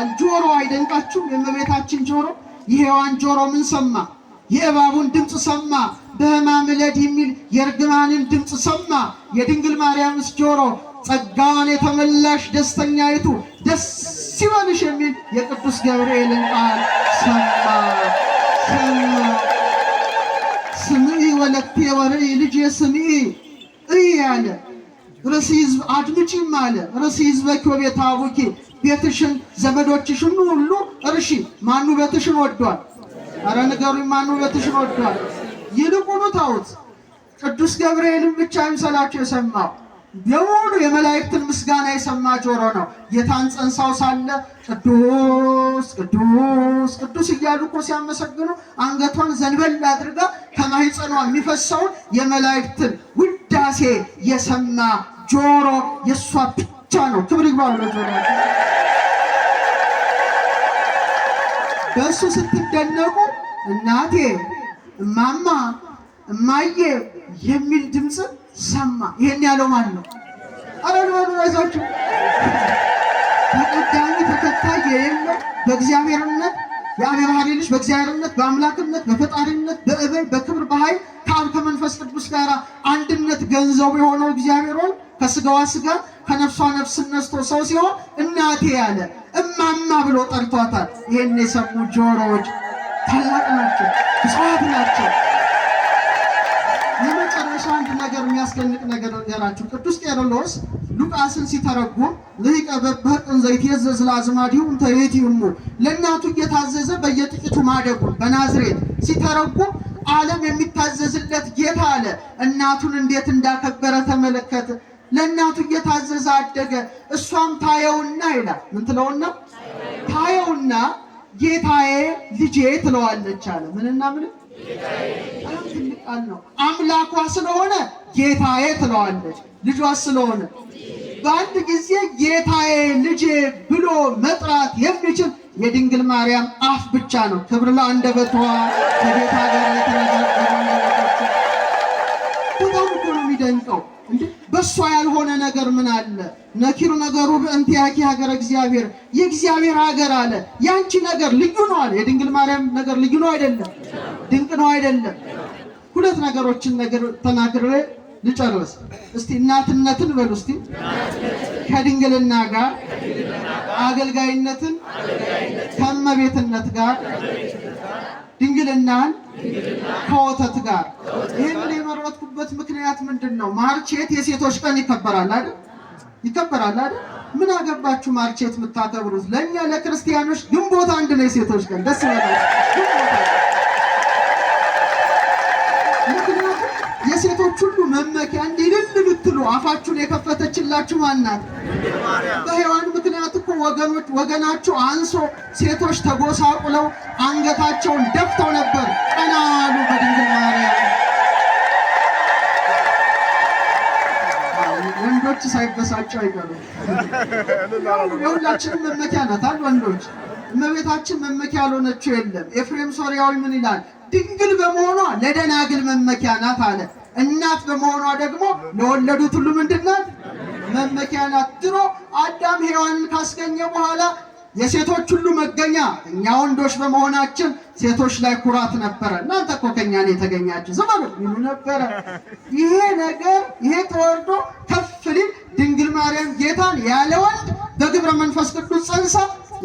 ይደንቃል። ጆሮ አይደንቃችሁም? የእመቤታችን ጆሮ፣ የሔዋን ጆሮ ምን ሰማ? የእባቡን ድምፅ ሰማ። በሕማም ዕለድ የሚል የእርግማንን ድምፅ ሰማ። የድንግል ማርያምስ ጆሮ ጸጋዋን የተመላሽ ደስተኛይቱ ደስ ይበልሽ የሚል የቅዱስ ገብርኤልን ቃል ሰማ ሰማ። ስምዒ ወለቴ ወርእይ፣ ልጄ ስምዒ እይ አለ። ርእሲ ሕዝብ አድምጪም አለ። ርእሲ ሕዝበኪ ወቤተ አቡኪ፣ ቤትሽን ዘመዶችሽን ሁሉ እርሺ። ማን ውበትሽን ወዷል? አረ ንገሩኝ፣ ማን ውበትሽን ወዷል? ይልቁኑ ተውት። ቅዱስ ገብርኤልን ብቻ ይምሰላችሁ የሰማው፣ የሙሉ የመላእክትን ምስጋና የሰማ ጆሮ ነው። ጌታን ጸንሳው ሳለ ቅዱስ ቅዱስ ቅዱስ እያሉ እኮ ሲያመሰግኑ አንገቷን ዘንበል አድርጋ ከማህፀኗ የሚፈሰውን የመላእክትን ውዳሴ የሰማ ጆሮ የእሷ ብቻ ነው። ክብር ይግባው ለጆሮ። በእሱ ስትደነቁ እናቴ፣ እማማ፣ እማዬ የሚል ድምፅ ሰማ። ይሄን ያለው ማን ነው? አረ በሉ አይዟችሁ። ተቀዳሚ ተከታይ የሌለው በእግዚአብሔርነት የአብ የባህሪ ልጅ፣ በእግዚአብሔርነት፣ በአምላክነት፣ በፈጣሪነት፣ በእበይ፣ በክብር፣ በኃይል ከአብ ከመንፈስ ቅዱስ ጋር አንድነት ገንዘቡ የሆነው እግዚአብሔር ወልድ ከስጋዋ ስጋ ከነፍሷ ነፍስ ነስቶ ሰው ሲሆን እናቴ ያለ፣ እማማ ብሎ ጠርቷታል። ይሄን የሰሙ ጆሮዎች ታላቅ ናቸው፣ ብፁዓት ናቸው። የመጨረሻ አንድ ነገር፣ የሚያስደንቅ ነገር ነገራችሁ። ቅዱስ ቄርሎስ ሉቃስን ሲተረጉም ልሂቀ በበህቅን ዘይትየዘዝ ለአዝማዲሁ እንተ ይእቲ እሙ፣ ለእናቱ እየታዘዘ በየጥቂቱ ማደጉን በናዝሬት ሲተረጉም ዓለም የሚታዘዝለት ጌታ አለ፣ እናቱን እንዴት እንዳከበረ ተመለከተ። ለእናቱ እየታዘዘ አደገ። እሷም ታየውና ይላል። ምን ትለውና? ታየውና ጌታዬ ልጄ ትለዋለች አለ። ምንና ምን? በጣም ትልቅ ቃል ነው። አምላኳ ስለሆነ ጌታዬ ትለዋለች፣ ልጇ ስለሆነ። በአንድ ጊዜ ጌታዬ ልጄ ብሎ መጥራት የሚችል የድንግል ማርያም አፍ ብቻ ነው። ክብር ለአንደበቷ፣ ከጌታ ጋር የተነጋገሩ አንደበቶቿ። በጣም እኮ ነው የሚደንቀው። እንዴ፣ በእሷ ያልሆነ ነገር ምን አለ? ነኪር ነገሩ በእንቲአኪ ሀገረ እግዚአብሔር፣ የእግዚአብሔር ሀገር አለ። ያንቺ ነገር ልዩ ነው አለ። የድንግል ማርያም ነገር ልዩ ነው አይደለም? ድንቅ ነው አይደለም? ሁለት ነገሮችን ነገር ተናግሬ ልጨርስ። እስቲ እናትነትን በሉ እስቲ ከድንግልና ጋር፣ አገልጋይነትን ከእመቤትነት ጋር፣ ድንግልናን ከወተት ጋር። ይህንን የመረጥኩበት ምክንያት ምንድን ነው? March 8 የሴቶች ቀን ይከበራል አይደል? ይከበራል አይደል? ምን አገባችሁ March 8 የምታከብሩት? ለእኛ ለክርስቲያኖች ግንቦት 1 ነው የሴቶች ቀን። ደስ ይበላችሁ። ግንቦት 1። ምክንያቱም የሴቶች ሁሉ መመኪያ፣ እንዲህ እልል ልትሉ አፋችሁን የከፈተችላችሁ ማናት? በሔዋን ምክንያት እኮ ወገኖች ወገናችሁ አንሶ ሴቶች ተጎሳቁለው አንገታቸውን ደፍተው ነበር። ቀና አሉ በድንግል ማርያም። ወንዶች ሳይበሳጩ አይቀሩም። የሁላችንም መመኪያ ናት አይደል? ወንዶች እመቤታችን መመኪያ ያልሆነችው የለም። ኤፍሬም ሶሪያዊ ምን ይላል? ድንግል በመሆኗ ለደናግል መመኪያ ናት አለ። እናት በመሆኗ ደግሞ ለወለዱት ሁሉ ምንድን ናት? መመኪያ ናት። ድሮ አዳም ሔዋንን ካስገኘ በኋላ የሴቶች ሁሉ መገኛ እኛ ወንዶች በመሆናችን ሴቶች ላይ ኩራት ነበረ። እናንተ እኮ ከኛ ነው የተገኛችሁ ዝም በሉ ይሉ ነበረ። ይሄ ነገር ይሄ ተወርዶ ከፍ ሊል ድንግል ማርያም ጌታን ያለ ወንድ በግብረ መንፈስ ቅዱስ ጸንሳ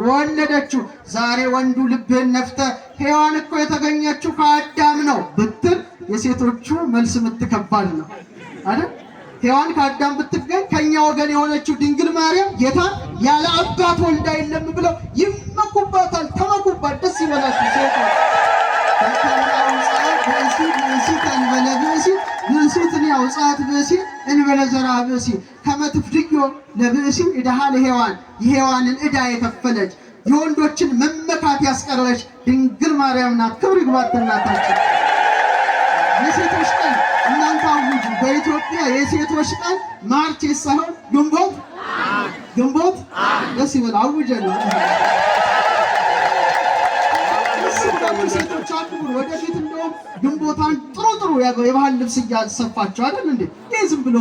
ወለደችው። ዛሬ ወንዱ ልብህን ነፍተህ ሔዋን እኮ የተገኘችው ከአዳም ነው ብትል የሴቶቹ መልስ የምትከባድ ነው አይደል? ሔዋን ከአዳም ብትገኝ ከኛ ወገን የሆነችው ድንግል ማርያም ጌታን ያለ አባት ወልዳ የለም ብለው ይመኩባታል። ተመኩባት፣ ደስ ይበላችሁ ሴቶች። ብእሲ ብእሲተ እንበለ ብእሲ፣ ብእሲትኒ አውፅአት ብእሲ እንበለ ዘርአ ብእሲ፣ ከመ ትፍድዮ ለብእሲ ዕዳሃ ለሔዋን፣ የሔዋንን ዕዳ የከፈለች፣ የወንዶችን መመካት ያስቀረች ድንግል ማርያም ናት። ክብር ይግባት እናታችን። የሴቶች ቀን እናንተ አውጁ። በኢትዮጵያ የሴቶች ቀን March ሳይሆን ግንቦት፣ ግንቦት። ደስ ይበል። አውጀን ደስ ብላችሁ ሴቶች አክብሩ። ወደፊት እንደውም ግንቦት 1 ጥሩ ጥሩ የባህል ልብስ እያሰፋችሁ አይደል እንዴ? ይህ ዝም ብሎ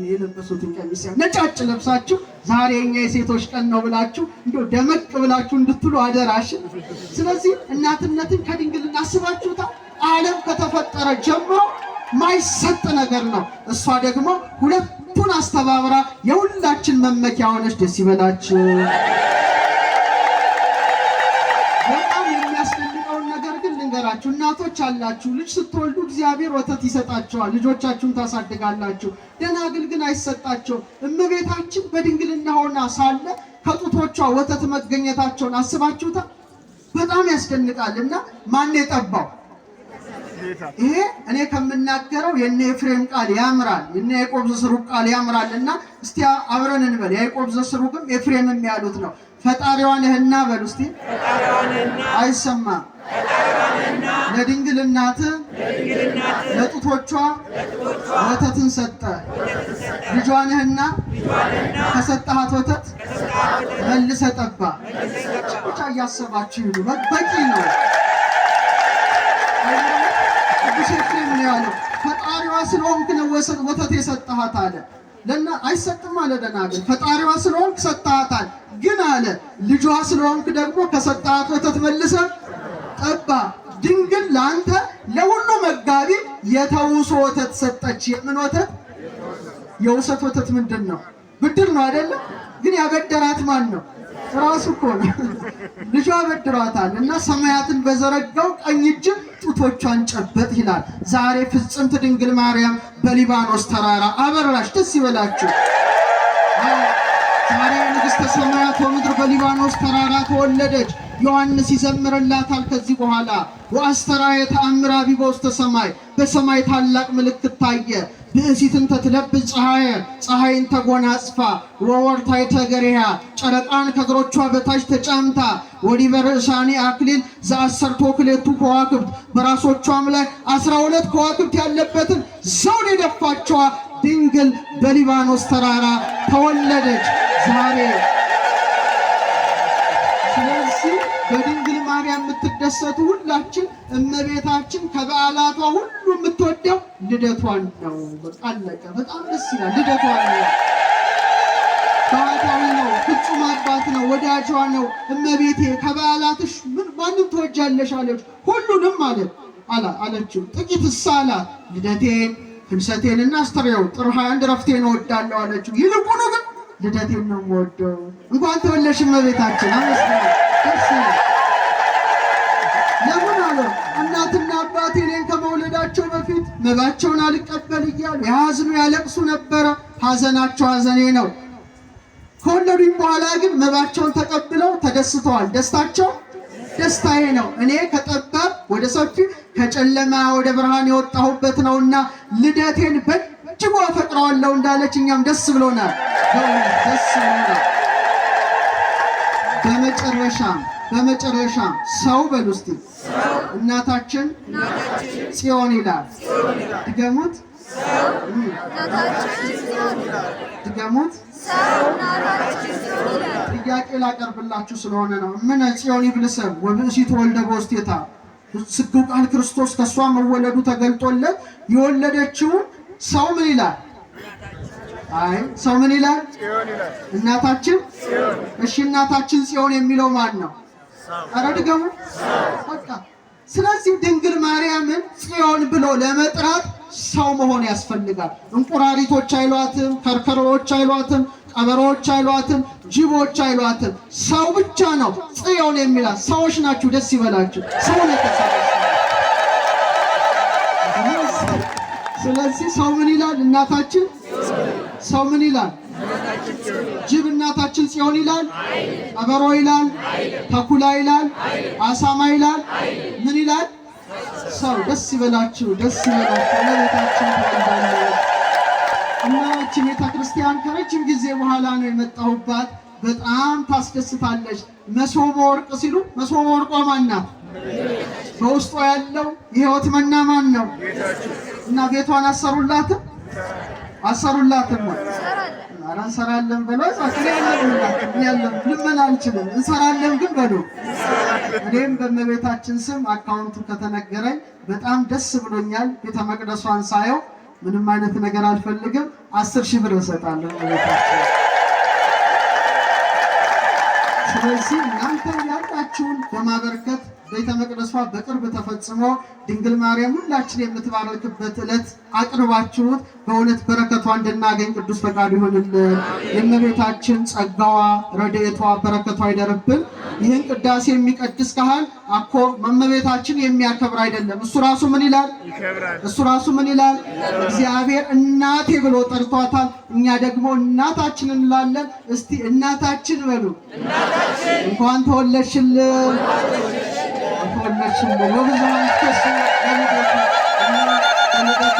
የለበሱትን ቀሚስ ነጫጭ ለብሳችሁ ዛሬ እኛ የሴቶች ቀን ነው ብላችሁ እንደው ደመቅ ብላችሁ እንድትሉ አደራሽ። ስለዚህ እናትነትን ከድንግልና አስባችሁታል። ዓለም ከተፈጠረ ጀምሮ ማይሰጥ ነገር ነው። እሷ ደግሞ ሁለቱን አስተባብራ የሁላችን መመኪያ ሆነች። ደስ ይበላችሁ። በጣም የሚያስደንቀውን ነገር ግን ልንገራችሁ። እናቶች አላችሁ፣ ልጅ ስትወልዱ እግዚአብሔር ወተት ይሰጣቸዋል፣ ልጆቻችሁን ታሳድጋላችሁ። ደናግል ግን አይሰጣቸውም። እመቤታችን በድንግልና ሆና ሳለ ከጡቶቿ ወተት መገኘታቸውን አስባችሁታል? በጣም ያስደንቃል። እና ማን የጠባው? ይሄ እኔ ከምናገረው የነ ኤፍሬም ቃል ያምራል፣ የነ ያዕቆብ ዘስሩግ ቃል ያምራል። እና እስቲ አብረን እንበል። ያዕቆብ ዘስሩግም ኤፍሬምም ያሉት ነው። ፈጣሪዋ ነህና በሉ እስቲ። አይሰማም። ለድንግል እናት ለጡቶቿ ወተትን ሰጠ። ልጇ ነህና ከሰጠሃት ወተት መልሰ ጠባ። ብቻ እያሰባችሁ ይሉ በቂ ነው። ቅዱስ ኤፍሬም ነው ያለው። ፈጣሪዋ ስለሆንክ ነው ወተት የሰጠሃት አለ። ለና አይሰጥም አለ ደናግል። ፈጣሪዋ ስለሆንክ ሰጠሃታል። ግን አለ ልጇ ስለሆንክ ደግሞ ከሰጠሃት ወተት መልሰ ጠባ። ድንግል ለአንተ ለሁሉ መጋቢ የተውሶ ወተት ሰጠች። የምን ወተት? የውሰት ወተት ምንድን ነው? ብድር ነው አይደለም? ግን ያበደራት ማን ነው? ራሱ እኮ ነው። ልጇ አበድሯታል። እና ሰማያትን በዘረጋው ቀኝ እጅ ጡቶቿን ጨበጥ ይላል። ዛሬ ፍጽምት ድንግል ማርያም በሊባኖስ ተራራ አበራሽ። ደስ ይበላችሁ። ዛሬ ንግሥተ ሰማያት ወምድር በሊባኖስ ተራራ ተወለደች። ዮሐንስ ይዘምርላታል። ከዚህ በኋላ ወአስተርአየ ተአምረ ዐቢበ ውስተ ሰማይ፣ በሰማይ ታላቅ ምልክት ታየ። ብእሲትን ተትለብስ ፀሐየ፣ ፀሐይን ተጎናጽፋ፣ ወወርታይተ እገሪሃ፣ ጨረቃን ከእግሮቿ በታች ተጫምታ፣ ወዲበ ርእሳኒ አክሊል ዘአሰርቶ ክልኤቱ ከዋክብት፣ በራሶቿም ላይ 12 ከዋክብት ያለበትን ዘውድ የደፋቸዋ ድንግል በሊባኖስ ተራራ ተወለደች ዛሬ። ስለዚህ በድንግል ማርያም የምትደሰቱ ሁላችን እመቤታችን ከበዓላቷ ሁሉ የምትወደው ልደቷን ነው። በቃ አለቀ። በጣም ደስ ይላል። ልደቷን ነው። ባህታዊ ነው፣ ፍጹም አባት ነው፣ ወዳጇ ነው። እመቤቴ ከበዓላትሽ ምን ማንም ትወጃለሽ አለች። ሁሉንም ማለት አለችው። ጥቂት እሳ አላት። ልደቴን ፍልሰቴንና አስተርእዮ ጥር 21 ረፍቴን እወዳለሁ አለችው። ይልቁኑ ግን ልደቴን ነው የምወደው። እንኳን ተወለድሽ እመቤታችን። አመስግኑ። ደስ ይላል። ለምን አለ እናትና አባቴ እኔን ከመውለዳቸው በፊት መባቸውን አልቀበል እያሉ ያዝኑ ያለቅሱ ነበረ። ሐዘናቸው ሐዘኔ ነው። ከወለዱኝ በኋላ ግን መባቸውን ተቀብለው ተደስተዋል። ደስታቸው ደስታዬ ነው። እኔ ከጠባብ ወደ ሰፊ ከጨለማ ወደ ብርሃን የወጣሁበት ነውና ልደቴን በእጅጉ አፈቅረዋለሁ እንዳለች እኛም ደስ ብሎናል። ደስ ብሎናል። በመጨረሻም ሰው በሉ እስቲ እናታችን ጽዮን ይላል። ድገሙት፣ ድገሙት። ጥያቄ ላቀርብላችሁ ስለሆነ ነው። ምን ጽዮን ይብልሰብ ወብእሲቱ ወልደ በውስቴታ፣ ስግው ቃል ክርስቶስ ከእሷ መወለዱ ተገልጦለት የወለደችውን ሰው ምን ይላል? አይ ሰው ምን ይላል? እናታችን። እሺ እናታችን ጽዮን የሚለው ማን ነው? ኧረ ድገሙ። በቃ ስለዚህ ድንግል ማርያምን ጽዮን ብሎ ለመጥራት ሰው መሆን ያስፈልጋል። እንቁራሪቶች አይሏትም፣ ከርከሮዎች አይሏትም፣ ቀበሮዎች አይሏትም፣ ጅቦች አይሏትም። ሰው ብቻ ነው ጽዮን የሚላት። ሰዎች ናችሁ፣ ደስ ይበላችሁ። ሰው ነው የተሰበሰበው። ስለዚህ ሰው ምን ይላል? እናታችን ሰው ምን ይላል? ጅብ እናታችን ጽዮን ይላል? ቀበሮ ይላል? ተኩላ ይላል? አሳማ ይላል? ምን ይላል? ሰው። ደስ ይበላችሁ፣ ደስ ይበላችሁ። እመቤታችን ትወልዳለች። እና እቺ ቤተ ክርስቲያን ከረጅም ጊዜ በኋላ ነው የመጣሁባት። በጣም ታስደስታለች። መሶበ ወርቅ ሲሉ መሶበ ወርቋ ማን ናት? በውስጧ ያለው የሕይወት መና ማን ነው? እና ቤቷን አሰሩላትም አሰሩላትም ወይ? ኧረ እንሰራለን በሉ። ያለም ልመና አልችልም። እንሰራለን ግን በሉ። እኔም በእመቤታችን ስም አካውንቱ ከተነገረኝ በጣም ደስ ብሎኛል። ቤተ መቅደሷን ሳየው ምንም አይነት ነገር አልፈልግም። 10,000 ብር እሰጣለሁ እመቤታችን። ስለዚህ እናንተም ያላችሁን በማበርከት ቤተ መቅደሷ በቅርብ ተፈጽሞ ድንግል ማርያም ሁላችን የምትባረክበት ዕለት አቅርባችሁት በእውነት በረከቷ እንድናገኝ ቅዱስ ፈቃዱ ይሆንልን። የእመቤታችን ጸጋዋ፣ ረድኤቷ፣ በረከቷ ይደርብን። ይህን ቅዳሴ የሚቀድስ ካህን አኮ እመቤታችን የሚያከብር አይደለም። እሱ ራሱ ምን ይላል? እሱ ራሱ ምን ይላል? እግዚአብሔር እናቴ ብሎ ጠርቷታል። እኛ ደግሞ እናታችን እንላለን። እስቲ እናታችን በሉ። እንኳን ተወለድሽልን ተወለድሽልን። ወብዙኃን ይትፌሰሑ በልደቱ፣ በልደቷ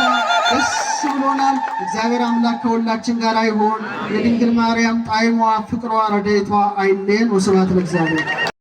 ደስ ብሎናል። እግዚአብሔር አምላክ ከሁላችን ጋር ይሁን። የድንግል ማርያም ጣዕሟ፣ ፍቅሯ፣ ረድኤቷ አይለየን። ወስብሐት ለእግዚአብሔር።